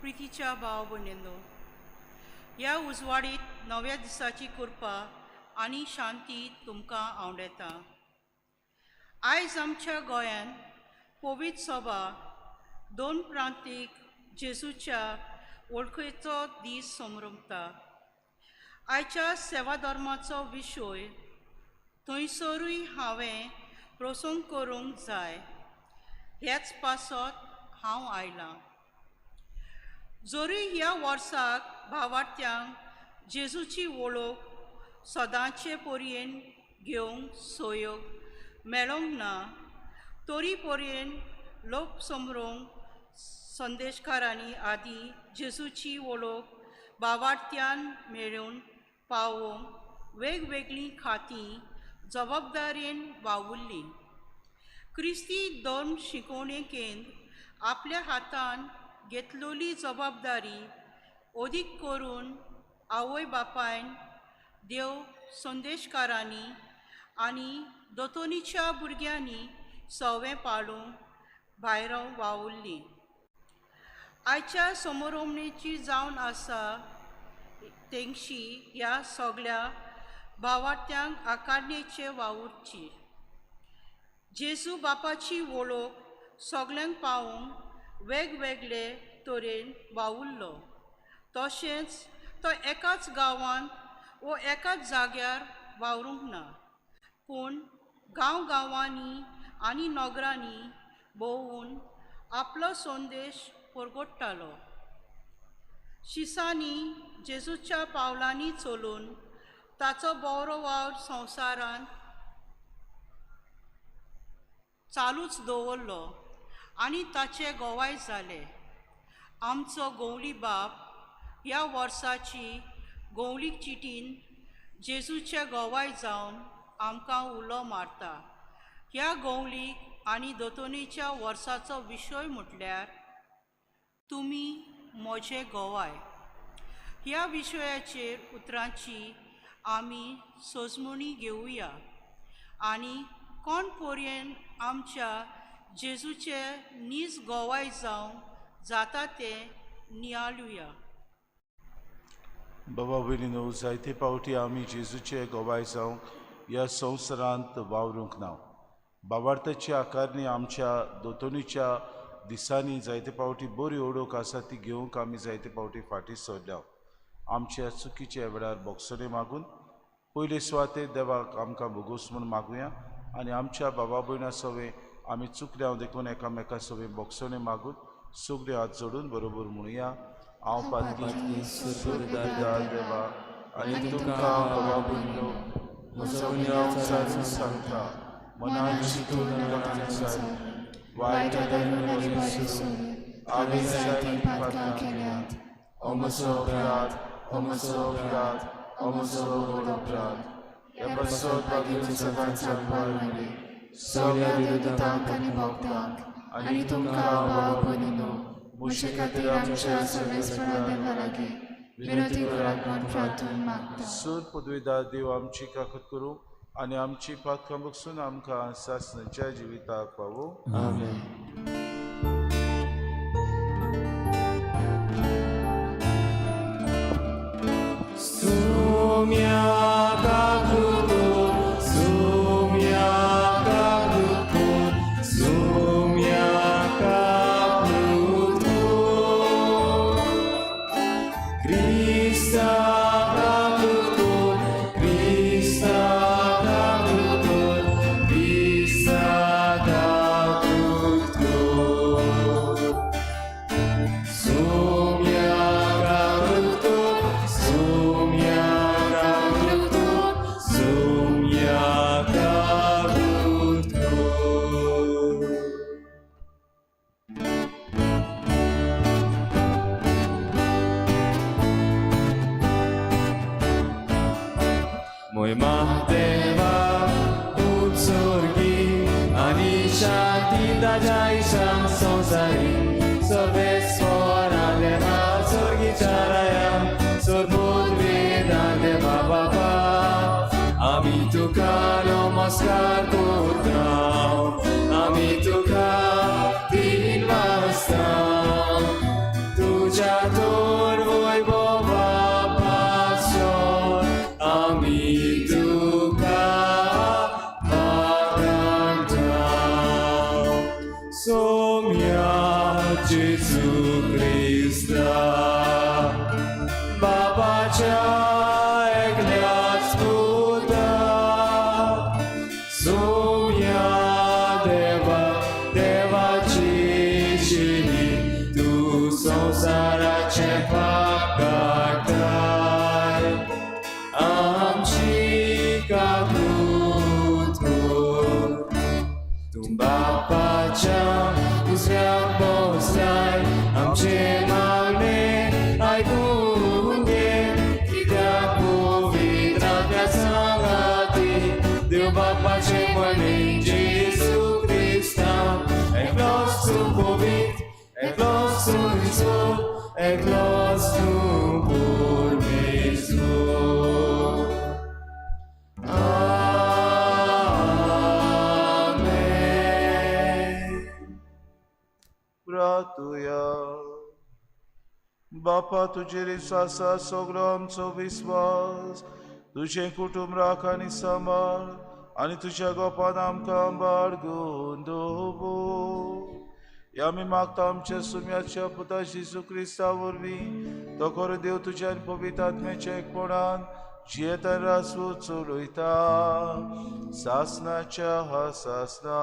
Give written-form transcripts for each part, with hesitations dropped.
प्रितीच्या भाव भयणींनो, ह्या उजवाडीत नव्या दिसाची कृपा आनी शांती तुमकां आवडटा। आयज आमच्या गोंयांत पवित्र सभा दोन प्रांतीक जेजूच्या वळखेचो दीस समरमता। आयच्या सेवा धर्माचो विशय थंयसरूय हांवें प्रसंग करूंक जाय हेच पासत हांव आयलां। जरूय ह्या वर्साक भावार्थ्यांक जेजूची वळख सदांचे पर्यंत घेवंक सहयोग मेळोंक ना तरी पर्यंत लोक समरोंक संदेशकारांनी आदी जेजूची वळख भावार्थ्यान मेळोवन पावोवंक वेगवेगळीं खातीं जबाबदारेन वावुरलीं। क्रिस्ती धर्म शिकोवणे केंद्र आपल्या हातान घेतलेली जबाबदारी अदीक करून आवय बापायन देव संदेशकारांनी आनी दोतोनीच्या भुरग्यांनी सवें पाळूंक भायर वावुरली। आयच्या समरोमणेची जावन आसा तेंगशी ह्या सगळ्या भावार्थ्यांक आकारणेचे वावुरची। जेजू बापाची वळख सगळ्यांक पावोवंक वेगवेगळे तरेन वावुरलो, तशेंच तो एकाच गांवांत वो एकाच जाग्यार वावरूंक ना, पूण गांव गांवांनी आनी नगरांनी भोंवून आपलो संदेश परगट्टालो। शिसांनी जेजूच्या पावलांनी चलून ताचो बरो वावर संवसारांत चालूच दवरलो आनी ताचे गोवाय जाले। आमचो गोवली बाप ह्या वर्साची गोवली चिटीन जेजूचे गोवाय जावन आमकां उलो मारता। ह्या गोवलीक आनी दोतोनीच्या वर्साचो विशय म्हटल्यार तुमी म्हजे गोवाय। ह्या विशयाचेर उतरांची आमी सोजमणी घेवया आनी कोण पर्यंत आमच्या जेजूचे नीज गोवाय जावंक जाता तें नियाळुया। बाबा भयणीनो, जायते फावटी आमी जेजूचे गोवाय जावंक ह्या संवसारांत वावरूंक ना। बाबार्थाची आकारणी आमच्या दोतोनीच्या दिसांनी जायते फावटी बरी ओळख आसा ती घेवंक आमी जायते फावटी फाटीं सरल्या। आमच्या चुकीच्या वेळार बोगसणे मागून पयले सुवातेर देवाक आमकां भोगोस म्हूण मागुया आनी आमच्या बाबा भयणा सवें आमी चुकल्या देखून एकामेका सवें बोगसणे मागून सगळे हात जोडून बरोबर म्हणुया, हांव पातकी सुर्गदार देवा आनी तुमकां बाबा भयणीनो म्हजो गुन्यांव सांगता, मनान चिंतून वायट हांवें जायतीं पातकां केल्यांत। ओ म्हजो अपराध, ओ म्हजो अपराध, ओ म्हजो व्हड अपराध। ह्या पासत बागेवन सदांच सांबाळ सगळ्या विरोधांक आनी भक्तांक आनी तुमकां भाव भयणीनो म्हजे खातीर आमच्या सर्वेस्परा देवा लागीं विनंती करात म्हूण प्रार्थून मागता। सूर पदवीदार देव आमची काकत करूं आनी आमची पातकां बगसून आमकां सासणाच्या जिविताक पावो। आमेन। Ami tuka din vasta, tuja जेजू क्रिस्ता बाबाच्या एकल्याच पुता सोम्या देवा देवाची शिरी तूं संवसाराचें पाप काडटाय आमची काकूत कर. तूं बापाच्या उजव्याक बसलाय आमचें मागणें आयकून घे कित्याक पवित्र आत्म्या सांगाती देव बापाचें म्हणे जेजू क्रिस्ता एकलोच तूं पवित्र एकलोच तूं ईश्वर एकलोच तूं परमेश्वर. आमेन. प्रातुया बापा तुजेर आसा सगळो आमचो विस्वास तुजें कुटुंब राख आनी सांबाळ आनी तुज्या गोपान आमकां बाळगून दवर. ह्या आमी मागता आमच्या सुम्याच्या पुता जेजू क्रिस्ता वरवीं तो खरो देव तुज्या आनी पवित्र आत्म्याच्या एकपणान जियेता रासू चलयता सासनाच्या हा सासना.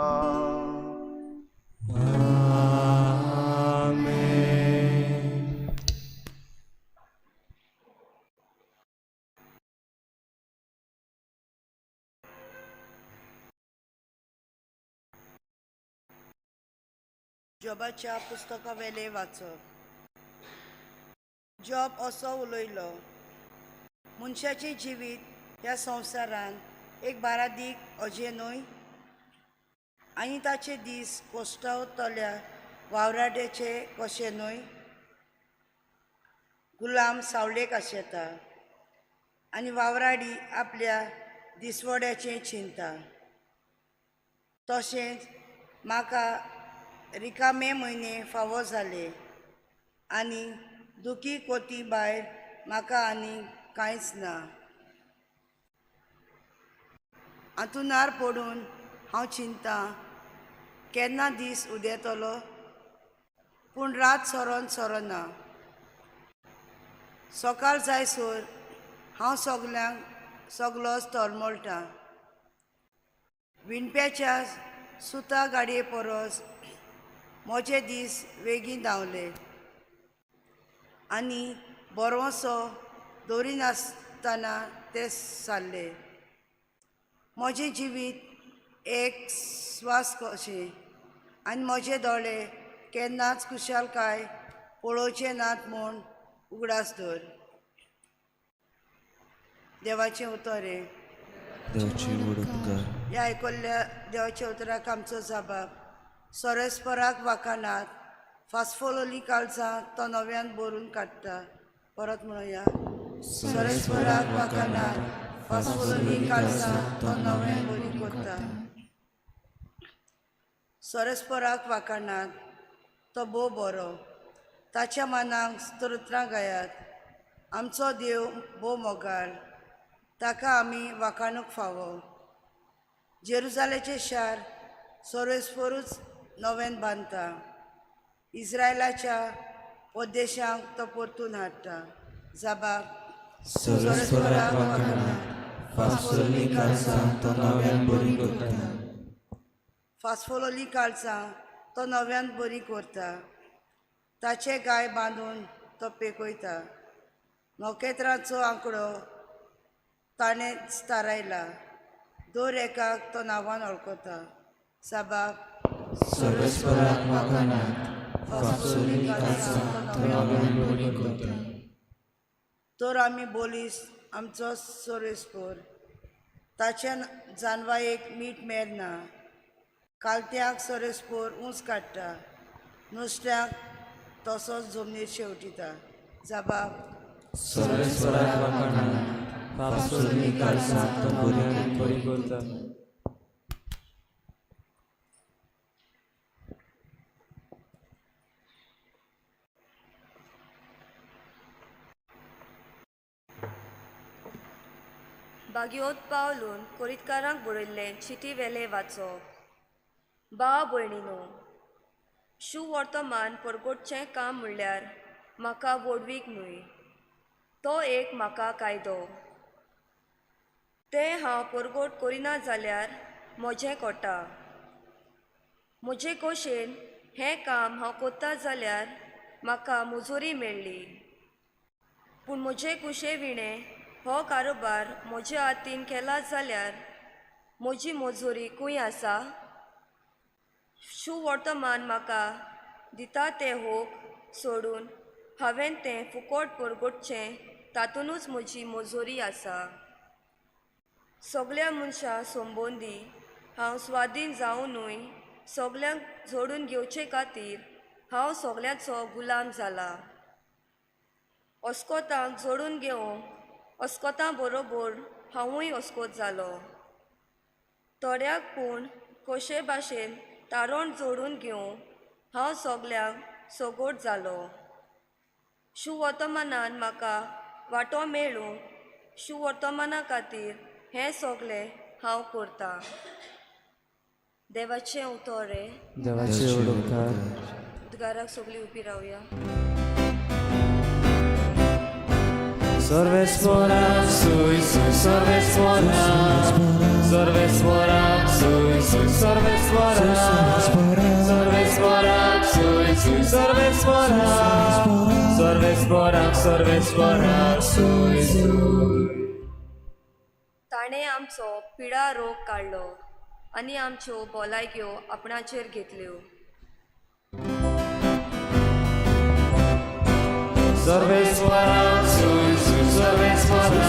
आमेन. जॉबाच्या पुस्तकावेले वाचप. जॉब असो उलयलो, मनशाचें जिवीत ह्या संवसारांत एक बारादीक अजें न्हय आनी ताचे दीस कोश्टावतल्या वावराड्याचे कशे न्हय. गुलाम सावळेक आशेता आनी वावराडी आपल्या दिसवड्याचें चिंता. तशेंच म्हाका रिकामे म्हयने फावो जाले आनी दुखी कोती भायर म्हाका आनी कांयच ना. हांतुणार पडून हांव चिंता केन्ना दीस उदेतलो, पूण रात सरोन सरना. सकाळ जायसर हांव सगल्यांक सगलोच तळमळटा. विणप्याच्या सुता गाडये परस म्हजे दीस वेगीं धांवले आनी बरोसो दवरिनासतना ते सारले. म्हजें जिवीत एक स्वास कशें आनी म्हजे दोळे केन्नाच खुशालकाय पळोवचे नात म्हूण उगडास दवर. देवाचें उतर हें. देवाचे व्हड उपकार. ह्या आयकल्ल्या देवाच्या उतराक आमचो जबाब. सोरेस्पराक वाकानात फासफोलोली काळजां तो नव्यान भरून काडटा. परत म्हणुया, सोरेस्पराक वाकानात फासफोलोली काळजां तो नव्यान बरी करता. सोरेस्पराक वाकानात तो भोव बरो, ताच्या मनाक स्तोत्रां गायात. आमचो देव भोव मोगाळ, ताका आमी वाखाणूक फावो. जेरुजालेचें शार सोरेस्परूच नव्यान बांदता, इस्रायलाच्या परदेशांक तो परतून हाडटा. जबाब. सोरेस्पराक वाखाणात फासफोलोली काळजां तो नव्यान बरी करता. फासफोलोली काळजां तो नव्यान बरी करता. ताचे गाय बांदून तो पेकयता. नखेत्रांचो आंकडो ताणें थारायला, दर एकाक तो नांवान वळखता. साबाब. सोरेस्पराक वाखाणात फासफोलोली काळजां तो नव्यान बरी करता. तर आमी बोलीस आमचो सोरेस्पोर, ताच्या जानवायेक मीठ मेरना. कालत्याक सोरेस्पोर ऊंच काडटा, नुस्त्याक तसोच जमनीर शेवटिता. जबाब. सोरेस्पराक वाखाणात फासफोलोली काळजां तो नव्यान बरी करता. बागियोत पावलून कोरितकारांक बरयल्लें चिटी वेलें वाचप. भाव भयणीनो, शुवर्तमान परगटचें काम म्हणल्यार म्हाका व्हडवीक न्हय, तो एक म्हाका कायदो। तें हांव परगट करिना जाल्यार म्हजें कोटा। म्हजे खोशेन हें काम हांव कोत्ता जाल्यार म्हाका मुजोरी मेळ्ळी, पूण म्हजे कुशे विणें हो कारोबार म्हज्या हातीन केला जाल्यार म्हजी मजुरी खंय आसा? शुवर्तमान म्हाका दिता तें होक सोडून हांवें तें फुकट परगटचें, तातूंतच म्हजी मजुरी आसा। सगल्या मनशां संबंदी हांव स्वाधीन जावनूय सगल्यांक जोडून घेवचे खातीर हांव सगल्यांचो गुलाम जाला। अस्कोतांक जोडून घेवंक अस्कोतां बरोबर हांवूय अस्कोत जालो। थोड्याक पूण कशे भाशेन तारण जोडून घेवंक हांव सगल्यांक सगोट जालो। शुवर्तमानान म्हाका वांटो मेळूंक शुवर्तमाना खातीर हें सगळें हांव करतां। देवाचें उतर रे। देवाचे उपकार। उद्गाराक सगळीं उबी रावया। सर्वेस्वरा सुई सुई सर्वेस्वरा, सर्वेस्वरा सुई सुई सर्वेस्वरा, सर्वेस्वरा सुई सुई सर्वेस्वरा, सर्वेस्वरा सर्वेस्वरा सुई सुई। ताणें आमचो पिडा रोग काडलो आनी आमच्यो भलायक्यो आपणाचेर घेतल्यो। सर्वेस्वरा सुई सुई सर्वेस्वरा,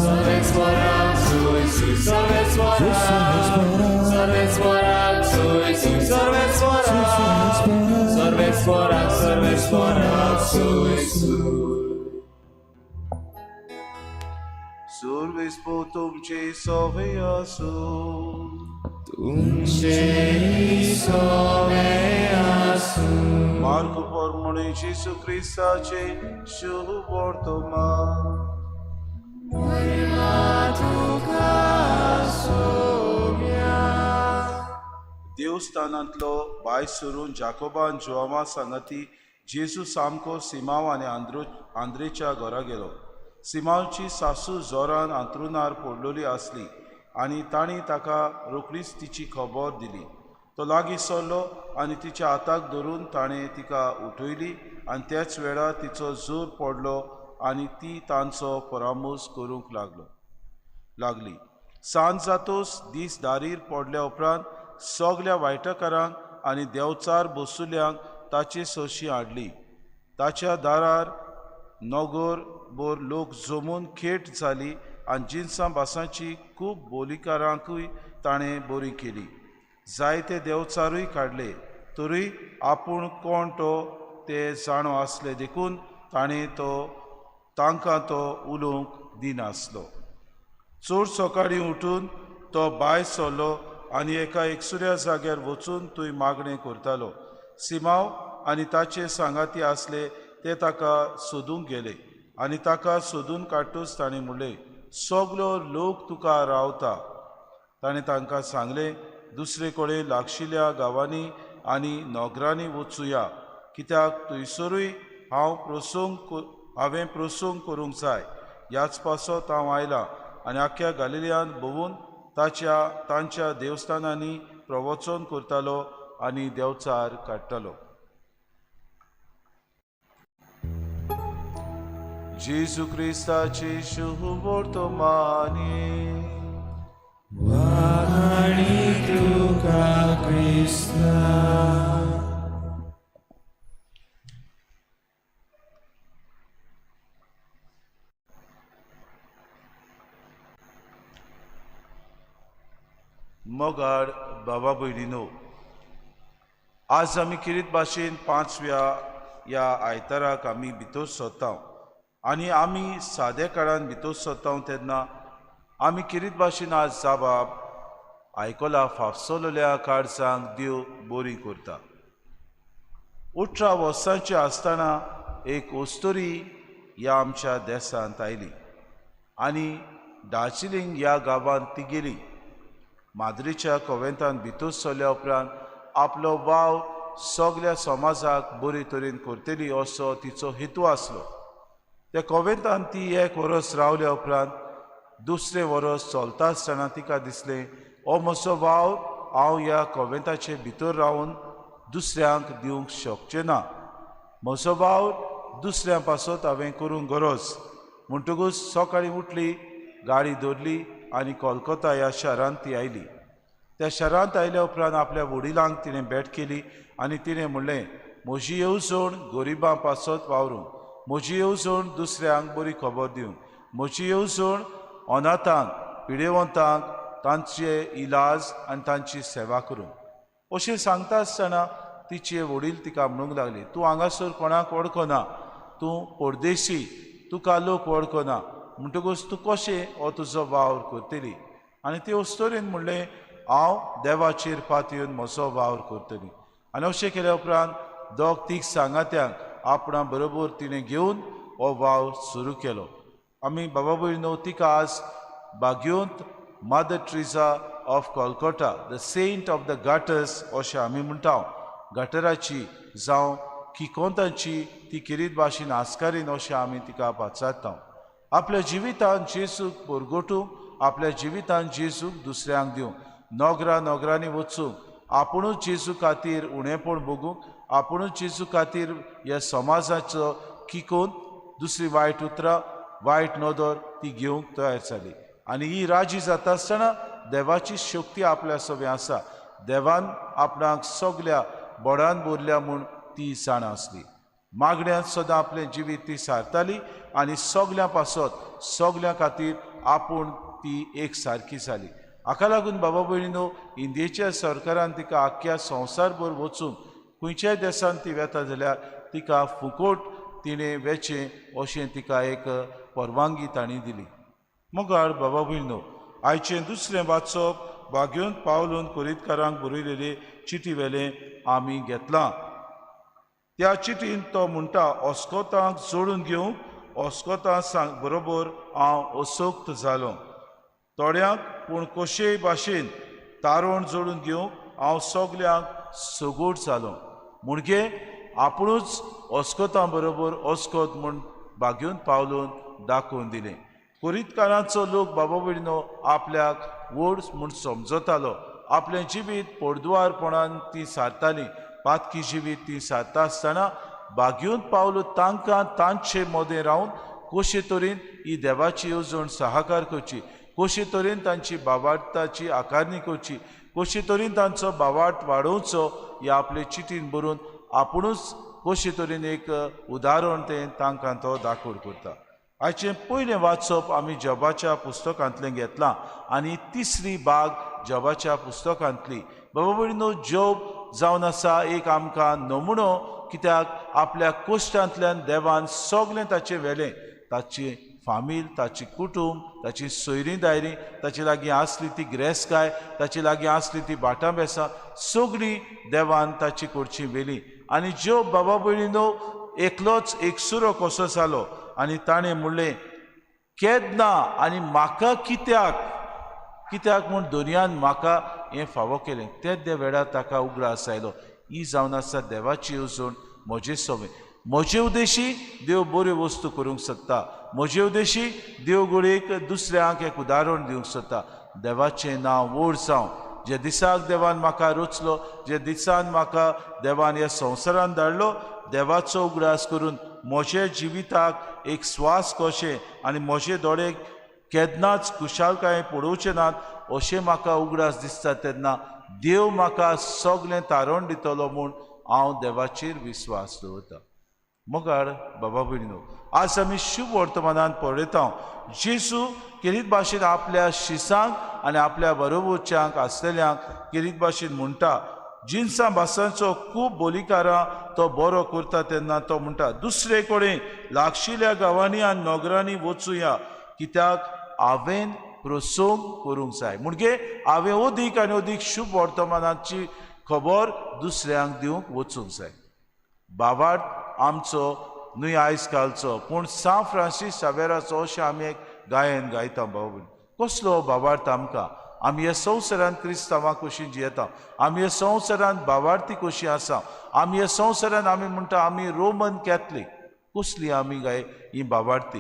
सर्वेस्वरा सुई सुई सर्वेस्वरा, सर्वेस्वरा सुई सुई सर्वेस्वरा, सर्वेस्वरा सर्वेस्वरा सुई सुई। सुर्वेस्पो तुमचे सोवे आसूं। तुमचे सोवे आसूं। मार्क परमणे जेसू क्रिस्ताचे शुभ वर्तमान। देवस्थानांतलो भायर सरून जाकोबान जुआंवा सांगाती जेजू सामको सिमांव आनी आंद्रेच्या घरा गेलो। सिमांवची सासू जोरान आंतरुणार पडलोली आसली आनी तांणी ताका रोखडीच तिची खबर दिली। तो लागीं सरलो आनी तिच्या हाताक धरून ताणें तिका उठयली आनी त्याच वेळार तिचो जोर पडलो आनी ती तांचो परामर्श करूंक लागली। सांज जातोच दीस दारीर पडल्या उपरांत सगल्या वायटकारांक आनी देवचार बसुल्यांक ताची सोशी हाडली। ताच्या दारार नगर भर लोक जमून खेट जाली आनी जिनसां भासांची खूब बोलीकारांकूय ताणें बरी केली। जायते देवचारूय काडले, तरूय आपूण कोण तो ते जाणो आसले देखून ताणें तो तांकां तो उलोवंक दिनासलो। चड सकाळीं उठून तो भायर सरलो आनी एका एकसुऱ्या जाग्यार वचून थंय मागणें करतालो। सिमांव आनी ताचे सांगाती आसले ते ताका सोदूंक गेले आनी ताका सोदून काडटूच ताणें म्हणलें, सगलो लोक तुका रावता। ताणें तांकां सांगलें, दुसरे कडेन लागशिल्ल्या गांवांनी आनी नगरांनी वचुया, कित्याक थंयसरूय हांवें प्रसंग करूंक जाय। ह्याच पासत हांव आयलां आनी आख्ख्या गालिलियान भोंवून तांच्या देवस्थानांनी प्रवचन करतालो आनी देवचार काडटालो। जेजू क्रिस्ताचे शुभ वर्तमानी। वाखाणी तुका क्रिस्ता। मोगाड बाबा भयणीनो, आज आमी किरीत भाशेन पांचव्या ह्या आयताराक आमी भितर सरता आनी आमी साद्या काळान भितर सरता तेन्ना आमी किरीत भाशेन आज जाबाब आयकला फाफसलोल्या काळजांक देव बरी करता। 18 वर्सांची आसतना एक अस्तुरी ह्या आमच्या देशांत आयली आनी दार्जिलिंग ह्या गांवांत ती गेली। माद्रीच्या कोवेंतान भितर सरल्या उपरांत आपलो वावर सगल्या समाजाक बरे तरेन करतली असो तिचो हेतू आसलो. त्या कोवेंतान ती एक वरस रावल्या उपरांत दुसरें वरस चलता आसतना तिका दिसलें, हो म्हजो वावर हांव ह्या कोवेंताचे भितर रावन दुसऱ्यांक दिवंक शकचें ना. म्हजो वावर दुसऱ्यां पासत हांवें करूंक गरज. म्हणटकूच सकाळीं उठली, गाडी धरली आनी कोलकोता ह्या शारांत ती आयली. त्या शारांत आयल्या उपरांत आपल्या वडिलांक तिणें भेट केली आनी तिणें म्हणलें, म्हजी येवजण गरिबां पासत वावरूंक, म्हजी येवजण दुसऱ्यांक बरी खबर दिवंक, म्हजी येवजण अनाथांक, पिडेवंतांक तांचे इलाज आनी तांची सेवा करूंक. अशें सांगता आसतना तिचे वडील तिका म्हणूंक लागले, तूं हांगासर कोणाक वळखना, तूं परदेशी, तुका लोक वळखना, म्हणटकूच तूं कशें हो तुजो वावर करतली? आनी ती अस्तोरेन म्हणलें, हांव देवाचेर पातयेवन म्हजो वावर करतली. आनी अशें केल्या उपरांत दोग तीग सांगात्यांक आपणा बरोबर तिणें घेवन हो वावर सुरू केलो. आमी बाबा भयणो तिका आज भाग्योंत Mother Teresa of Calcutta, the saint of the gutters अशें आमी म्हणटा. गटराची जावं किकोंतांची ती किरीत भाशेन आस्कारीन अशें आमी तिका पाचारता. आपल्या जिवितान जेजूक परगटूंक, आपल्या जिवितान जेजूक दुसऱ्यांक दिवंक, नोगरा नोगरांनी वचूंक, आपुणूच जेजू खातीर उणेपण भोगूंक, आपुणूच जेजू खातीर ह्या समाजाचो किकोंत, दुसरी वायट उतरां, वायट नदर ती घेवंक तयार जाली. आनी ही राजी जाता आसतना देवाची शक्ती आपल्या सवें आसा, देवान आपणाक सगल्या बोडान भरल्या म्हूण ती जाणा आसली. मागण्यांत सदां आपलें जिवीत ती सारताली आनी सगल्यां पासत, सगल्यां खातीर आपूण ती एक सारकी जाली. हाका लागून बाबा भयणीनो, इंडियेच्या सरकारान तिका आख्ख्या संवसारभर वचूंक, खंयच्याय देशांत ती वेता जाल्यार तिका फुकट तिणें वेचें अशें तिका एक परवानगी तांणी दिली. मुखार बाबा भयणीनो, आयचें दुसरें वाचप भाग्योन पावलून कोरीतकारांक बरयलेले चिटी वेलें आमी घेतलां. त्या चिटीन तो म्हणटा, अस्कोतांक जोडून घेवंक अस्कोतां सांग बरोबर हांव असक्त जालो. थोड्यांक पूण कशेय भाशेन तारोण जोडून घेवंक हांव सगल्यांक सगोट जालो. म्हणजे आपुणूच अस्कोतां बरोबर अस्कोत म्हूण भाग्योन पावलून दाखोवन दिलें. कोरीतकारांचो लोक बाबा भयणीनो आपल्याक व्हड म्हूण समजतालो. आपलें जिवीत पोरदुवारपणान ती सारताली. पातकी जिवीत ती सारता आसतना भाग्योन पावलो तांकां तांचे मदें रावन कशे तरेन ही देवाची येवजण सहाकार करची, कशे तरेन तांची बावार्थाची आकारणी करची, कशे तरेन तांचो बावार्थ वाडोवचो ह्या आपले चिटीन बरोवन आपुणूच कशे तरेन एक उदाहरण तें तांकां तो दाखोवन करता. आयचें पयलें वाचप आमी जॉबाच्या पुस्तकांतलें घेतलां आनी तिसरी बाग जॉबाच्या पुस्तकांतली. बाबा भयणीनो, जॉब जावन आसा एक आमकां नमुनो, कित्याक आपल्या कोश्टांतल्यान देवान सगलें ताचें व्हेलें. ताची फामील, ताची कुटूंब, ताची सोयरीं दायरीं, ताचे लागीं आसली ती गिरेस्तकाय, ताचे लागीं आसली ती भाटां बेसां, सगळीं देवान ताची कडची व्हेली. आनी जॉब बाबा भयणीनो एकलोच एकसुरो कसो जालो आनी ताणें म्हणलें, केन्ना आनी म्हाका कित्याक, कित्याक म्हूण दर्यान म्हाका हें फावो केलें. तेद्या वेळार ताका उगडास आयलो, ही जावन आसा देवाची येवजण म्हजे सवें. म्हजे उद्देशी देव बऱ्यो वस्तू करूंक सोदता, म्हजे उद्देशी देव घडयेक दुसऱ्यांक एक उदाहरण दिवंक सोदता. देवाचें नांव व्हड जावं. जे दिसाक देवान म्हाका रचलो, जे दिसान म्हाका देवान ह्या संवसारान धाडलो, देवाचो उगडास करून म्हज्या जिविताक एक स्वास कशें आनी म्हजे दोळे केन्नाच खुशालकायेन पळोवचे नात अशें म्हाका उगडास दिसता तेन्ना देव म्हाका सगलें तारण दितलो म्हूण हांव देवाचेर विस्वास दवरता. मुखार बाबा भयणीनो, आज आमी शुभ वर्तमानान पळयता जेजू केरीत भाशेन आपल्या शिसांक आनी आपल्या बरोबरच्यांक आसलेल्यांक केरीत भाशेन म्हणटा, जिनसां भासांचो खूब बोलिकारां तो बरो करता तेन्ना तो म्हणटा, दुसरे कडेन लागशिल्ल्या गांवांनी आनी नगरांनी वचुया, कित्याक हांवें प्रसंग करूंक जाय. म्हणजे हांवें अदीक आनी अदीक शुभ वर्तमानाची खबर दुसऱ्यांक दिवंक वचूंक जाय. बाबार्थ आमचो न्हय आयज कालचो, पूण सांत फ्रांसीस सावेराचो अशें आमी एक गायन गायता. बाबा कसलो बाबार्थ आमकां? आमी ह्या संवसारांत क्रिस्तांवां कशी जियेता, आमी ह्या संवसारांत भावार्थी कशी आसा, आमी ह्या संवसारांत आमी म्हणटा आमी रोमन कॅथलीक, कसली आमी गाय ही भावार्थी?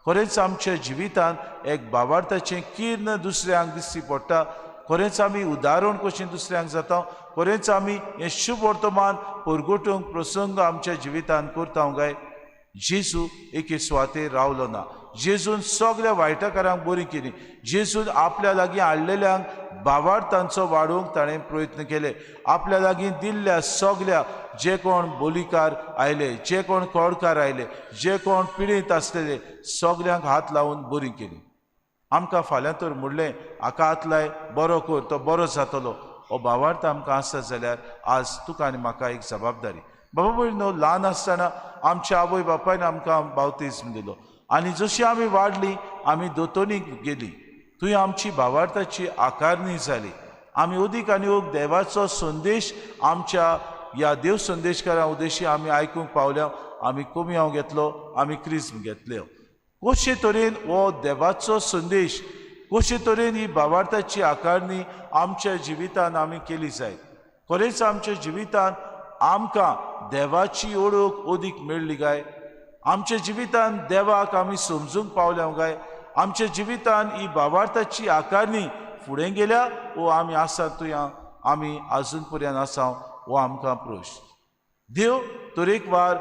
खरेंच आमच्या जिवितांत एक भावार्थाचें किर्ण दुसऱ्यांक दिश्टी पडटा? खरेंच आमी उदाहरण कशें दुसऱ्यांक जाता? खरेंच आमी हें शुभ वर्तमान परगटूंक प्रसंग आमच्या जिवितांत करता काय? जेजू एके सुवातेर रावलो ना. जेजून सगळ्या वायटकारांक बरी केली. जेजून आपल्या लागीं हाडलेल्यांक भावार्थांचो वाडोवंक ताणें प्रयत्न केले. आपल्या लागीं दिल्ल्या सगल्या जे कोण बोलीकार आयले, जे कोण कोडकार आयले, जे कोण पिडीत आसलेले सगल्यांक हात लावन बरी केली. आमकां फाल्यां तर म्हणलें हाका हात लाय बरो कर, तो बरो जातलो. हो भावार्थ आमकां आसा जाल्यार आज तुका आनी म्हाका एक जबाबदारी. बाबा भयणीनो, ल्हान आसतना आमच्या आवय बापायन आमकां बावतिज्म दिलो आनी जशी आमी वाडली आमी दोतोनीक गेली, थंय आमची भावार्थाची आकारणी जाली. आमी अदीक आनी एक देवाचो संदेश आमच्या ह्या देव संदेशकारा उद्देशी आमी आयकूंक पावल्या. आमी कोमियांव घेतलो, आमी क्रिज्म घेतल्यो. कशे तरेन हो देवाचो संदेश, कशे तरेन ही भावार्थाची आकारणी आमच्या जिवितान आमी केली जायत. खरेंच आमच्या जिवितान आमकां देवाची ओळख अदीक मेळ्ळी काय? आमच्या जिवितान देवाक आमी समजूंक पावल्या काय? आमच्या जिवितान ही भावार्थाची आकारणी फुडें गेल्या वो आमी आसा तुया आमी आजून पर्यंत आसा हो आमकां प्रश्न. देव तरेकवार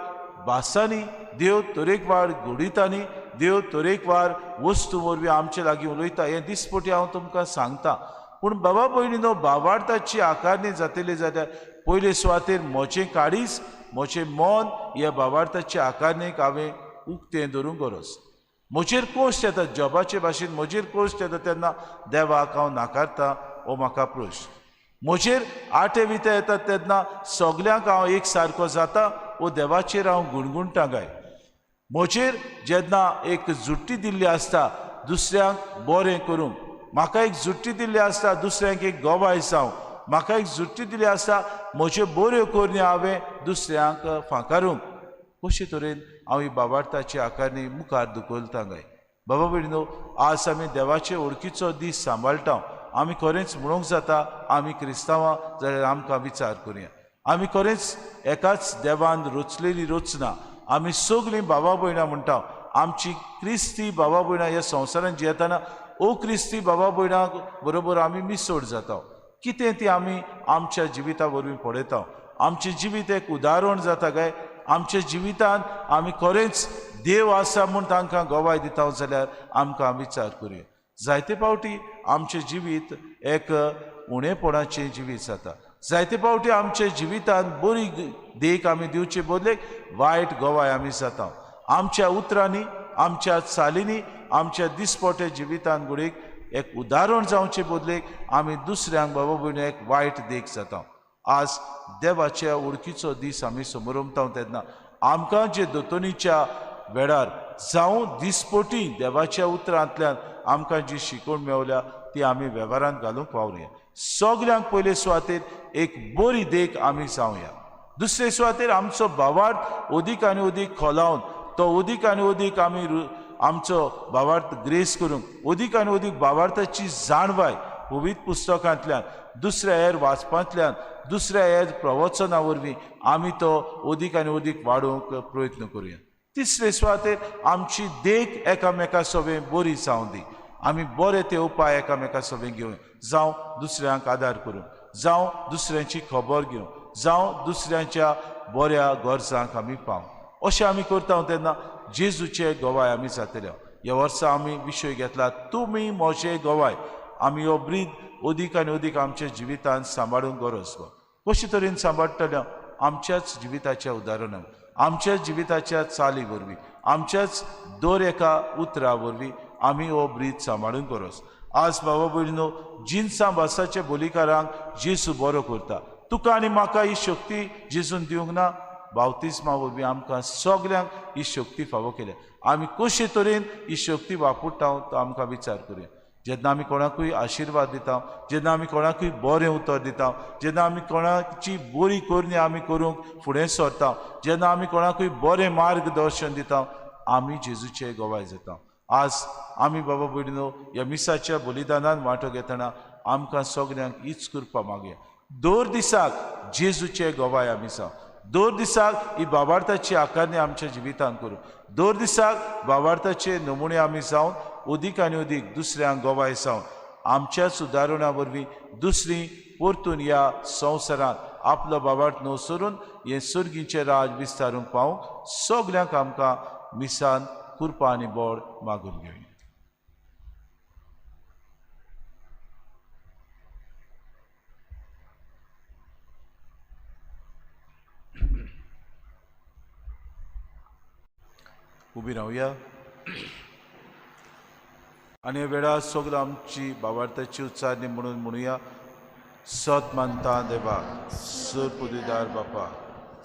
भासांनी, देव तरेकवार घडितांनी, देव तरेकवार वस्तू वरवीं आमचे लागीं उलयता. हें दिसपटी हांव तुमकां सांगता. पूण बाबा भयणीनो, भावार्थाची आकारणी जातली जाल्यार पयले सुवातेर म्हजें काळीज, म्हजें मन ह्या भावार्थाच्या आकारणेक हांवें उक्तें धरूंक गरज. म्हजेर कोश्ट येता, जॉबाचे भाशेन म्हजेर कोश्ट येता तेन्ना देवाक हांव नाकारता हो म्हाका प्रश्न. म्हजेर आटे विते येतात तेन्ना सगल्यांक हांव एक सारको जाता वो देवाचेर हांव गुणगुणटा काय? म्हजेर जेन्ना एक जुट्टी दिल्ली आसता दुसऱ्यांक बरें करूंक, म्हाका एक जुट्टी दिल्ली आसता दुसऱ्यांक एक गवाय जावं, म्हाका एक जुट्टी दिल्ली आसता म्हज्यो बऱ्यो करण्यो हांवें दुसऱ्यांक फांकारूंक, कशे तरेन हांव ही भावार्थाची आकारणी मुखार धुकलता काय? बाबा भयणीनो, आज आमी देवाचे ओळखीचो दीस सांबाळटा. आमी खरेंच म्हणूंक जाता आमी क्रिस्तांवां जाल्यार आमकां विचार करुया. आमी खरेंच एकाच देवान रचलेली रचना. आमी सगळीं बाबा भयणां म्हणटा. आमची क्रिस्ती बाबा भयणां ह्या संवसारांत जियेतना ओ क्रिस्ती बाबा भयणां बरोबर आमी मिसोड जाता. कितें ती आमी आमच्या जिविता वरवीं पळयता. आमचें जिवीत एक उदाहरण जाता काय? आमच्या जिवितान आमी खरेंच देव आसा म्हूण तांकां गवाय दिता जाल्यार आमकां विचार करुया. जायते फावटी आमचें जिवीत एक उणेपणाचें जिवीत जाता. जायते फावटी आमच्या जिवितान बरी देख आमी दिवचे बदलेक वायट गवाय आमी जाता. आमच्या उतरांनी, आमच्या चालींनी, आमच्या दिसपट्या जिवितान घडयेक एक उदाहरण जावचे बदलेक आमी दुसऱ्यांक बाबा भयणी एक वायट देख जाता. आज देवाच्या ओळखीचो दीस आमी समरमता तेन्ना आमकां जे दोतोनीच्या वेळार जावं दिसपटी देवाच्या उतरांतल्यान आमकां जी शिकवण मेवल्या ती आमी वेव्हारांत घालूंक पावया. सगल्यांक पयले सुवातेर एक बरी देख आमी जावया. दुसरे सुवातेर आमचो भावार्थ अदीक आनी अदीक खोलावन तो अदीक आनी अदीक आमी आमचो भावार्थ ग्रेस करूंक अदीक आनी अदीक भावार्थाची जाणवाय पवित्र पुस्तकांतल्यान, दुसऱ्या हेर वाचपांतल्यान, दुसऱ्या हेर प्रवचना वरवीं आमी तो अदीक आनी अदीक वाडोवंक प्रयत्न करुया. तिसरे सुवातेर आमची देख एकामेका सवें बरी जावं दी. आमी बरे ते उपाय एकामेका सवें घेवन जावं दुसऱ्यांक आदार करूंक, जावं दुसऱ्यांची खबर घेवंक, जावं दुसऱ्यांच्या बऱ्या गरजांक आमी पावंक. अशें आमी करता तेन्ना जेजूचे गवाय आमी जातले. ह्या वर्सा आमी विशय घेतला तुमी म्हजे गवाय. आमी हो ब्रीद अदीक आनी अदीक आमच्या जिवितांत सांबाळूंक गरज गो. कशे तरेन सांबाळटले? आमच्याच जिविताच्या उदाहरणान, आमच्याच जिविताच्या चाली वरवीं, आमच्याच दर एका उतरा वरवीं आमी हो ब्रीद सांबाळूंक गरज. आज बाबा भयणीनो, जिनसां भासाच्या बोलीकारांक जेजू बरो करता. तुका आनी म्हाका ही शक्ती जेजून दिवंक ना. बावतिस्मा वरवीं आमकां सगल्यांक ही शक्ती फावो केल्या. आमी कशे तरेन ही शक्ती वापरता तो आमकां विचार करुया. जेन्ना आमी कोणाकूय आशिर्वाद दिता, जेन्ना आमी कोणाकूय बरें उतर दिता, जेन्ना आमी कोणाची बरी करणी आमी करूंक फुडें सरता, जेन्ना आमी कोणाकूय बरें मार्गदर्शन दिता, आमी जेजूचे गवाय जाता. आज आमी बाबा भयणीनो ह्या मिसाच्या बलिदानान वांटो घेतना आमकां सगल्यांक हीच कृपा मागया. दर दिसाक जेजूचे गवाय आमी जावं. दर दिसाक ही बाबार्थाची आकारणी आमच्या जिवितांत करूं. दर दिसाक बाबार्थाचे नमुणे आमी जावन अदीक आनी अदीक दुसऱ्यांक गवाय जावन आमच्या सुदारणा वरवीं दुसरी परतून ह्या संवसारांत आपलो बाबार्थ न्हू सोरून हें सर्गीचें राज विस्तारूंक पावूंक सगल्यांक आमकां मिसान कृपा आनी बळ मागून घेवया. उबी रावया आनी वेळार सगळं आमची बाबार्थाची उच्चारणी म्हणून म्हणुया. सत मानता देवा सर पुदीदार बापा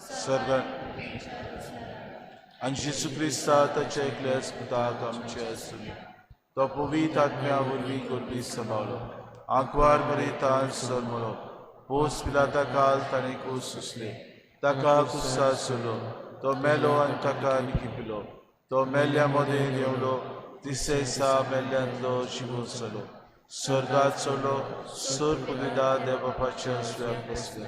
सर्ग आनी जेजू क्रिस्ता ताच्या एकल्याच पुताक आमचे आसुनी तो पवित्र आत्म्या वरवीं गोरवी सांबाळलो आंकवार मरितान सरमलो पोस पिलाता काल ताणें कूस सुसले ताका कुसार सोडलो तो मेलो आनी ताका निकिपिलो तो मेल्ल्या मदें देंवलो तिसरे दिसा मेल्ल्यांतलो शिगोन जालो स्वर्गात चडलो सर पुलिदा देवबापाच्या उजव्याक बसले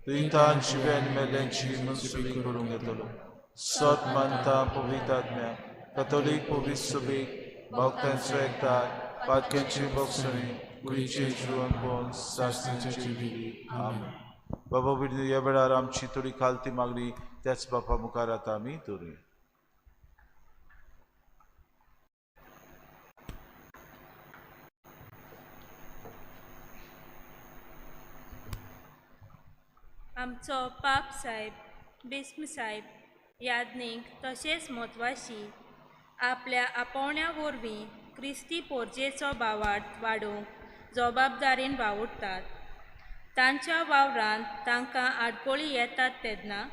थंय शिवे आनी मेल्ल्यांची मनसुबी करूंक येतलो. सत मानता पवित्र आत्म्या कथोलीक पवित्र सुबीक भक्तांचो एकठांय पातक्यांची भोगसणी कुडीचे जिवन कोण सासणीची विधी. आमेन. बाबा भयणीनो, ह्या वेळार आमची थोडी खालती मागणी त्याच बापा मुखार आतां आमी दवरुया. आमचो पाप साहेब बिस्म साहेब याज्ञीक तशेंच म्हत्वाशी आपल्या आपोवण्या वरवीं क्रिस्ती पोरजेचो भावार्थ वाडोवंक जबाबदारीन वावुरतात. तांच्या वावरांत तांकां आडकोळी येतात तेन्ना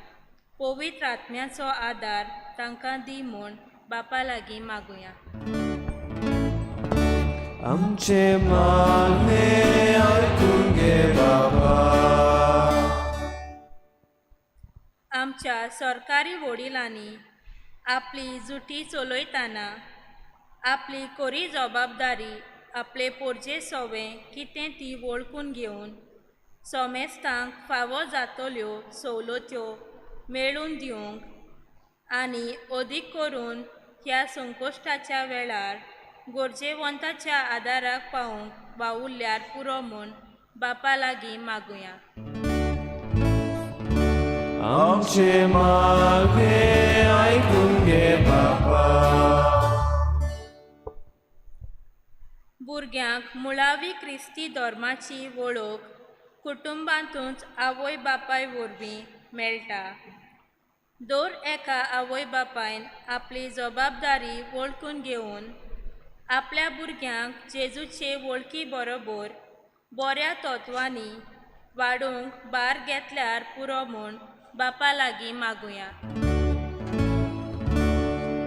पवित्र आत्म्याचो आदार तांकां दी म्हूण बापा लागीं मागुया. आमचे मागणे आयकून घे बाबा. आमच्या सरकारी वडिलांनी आपली जुटी चलयतना आपली कोरी जबाबदारी आपले पोरजे सोवें कितें ती वळखून घेवन सोमेस्तांक फावो जातल्यो सवलत्यो मेळून दिवंक आनी अदीक करून ह्या संकश्टाच्या वेळार गरजेवंताच्या आदाराक पावूंक वावुरल्यार पुरो म्हूण बापा लागीं मागुया. आमचे मागणे आयकून घे बाबा. भुरग्यांक मुळावी क्रिस्ती धर्माची वळख कुटुंबांतूच आवय बापाय वरवीं मेळटा. दर एका आवय बापायन आपली जबाबदारी वळखून घेवन आपल्या भुरग्यांक जेजूचे वळखी बरोबर बऱ्या तत्वांनी वाडोवंक भार घेतल्यार पुरो म्हूण बापा लागीं मागुया.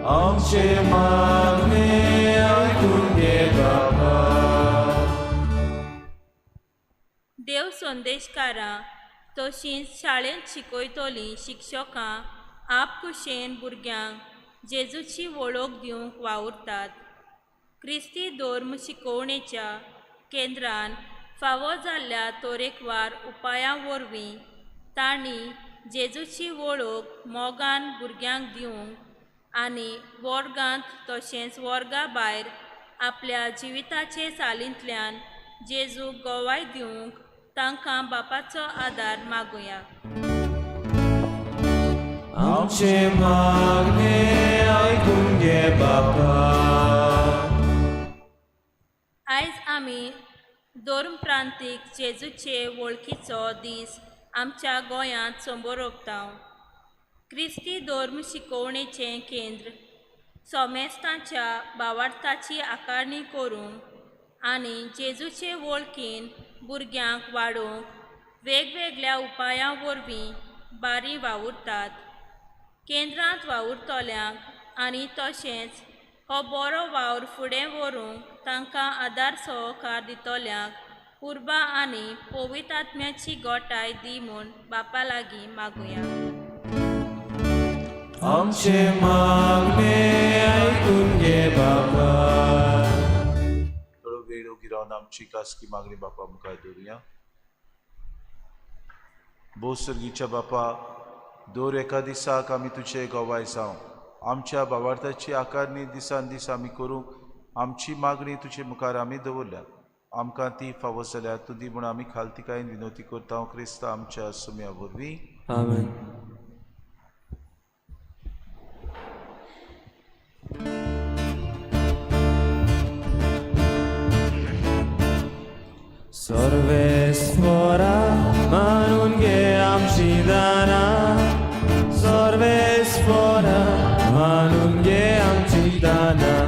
आमचे मागणे आयकून घे बाबा. देव संदेशकारां तशींच शाळेंत शिकयतलीं शिक्षकां आपखुशेन भुरग्यांक जेजूची वळख दिवंक वावुरतात. क्रिस्ती धर्म शिकोवणेच्या केंद्रान फावो जाल्ल्या तरेकवार उपायां वरवीं तांणी जेजूची वळख मोगान भुरग्यांक दिवंक आनी वर्गांत तशेंच वर्गा भायर आपल्या जिविताचे चालींतल्यान जेजूक गवाय दिवंक तांकां बापाचो आदार मागुया. आमचे मागणे आयकून घे बाबा. आयज आमी धर्म प्रांतीक जेजूचे वळखीचो दीस आमच्या गोंयांत संबरोवता. क्रिस्ती धर्म शिकोवणेचें केंद्र सोमेस्तांच्या भावार्थाची आकारणी करूंक आनी जेजूचे वळखीन भुरग्यांक वाडोवंक वेगवेगळ्या उपायां वरवीं बारी वावुरतात. केंद्रांत वावुरतल्यांक आनी तशेंच हो बरो वावर फुडें व्हरूंक तांकां आदार सहकार दितल्यांक उर्बा आनी पवित्र आत्म्याची गोठाय दी म्हूण बापा लागीं मागुया. आमचे मागणे आयकून घे बाबा. थोडो वेळ उगी रावन आमी आमची खासगी मागणी बापा मुखार दवरुया. भोव सर्गीच्या बापा, दर एका दिसाक आमी तुजे गवाय जावं. आमच्या बावार्थाची आकारणी दिसान दीस आमी करूंक आमची मागणी तुजे मुखार आमी दवरल्या. आमकां ती फावो जाल्यार तूं दी म्हूण आमी खालतिकायेन विनवती करता क्रिस्ता आमच्या सुम्या वरवीं. आमेन. सर्वेस्परा मानून घे आमची दानां, सर्वेस्परा मानून घे आमची दानां,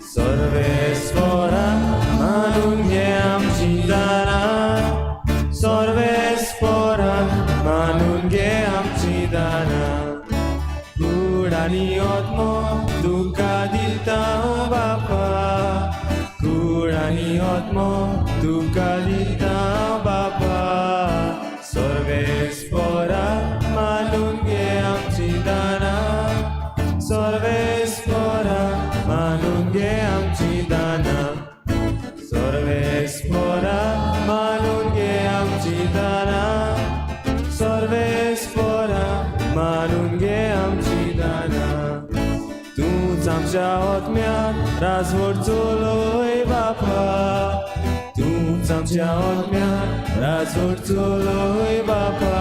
सर्वेस्परा मानून घे आमची दानां, सर्वेस्परा मानून घे आमची दानां. कूड आनी आत्मो तुका दिता बापा, कूड आनी आत्मो तुका दिता बापा. सर्वेस्परा मानून घे आमची दानां, सर्वेस्परा मानून घे आमची दानां, सर्वेस्परा मानून घे आमची दानां, सर्वेस्परा मानून घे आमची दानां. तूंच आमच्या आत्म्याक राजवट चलय बापा, तूंच आमच्या आत्म्याक राजवट चलय बापा.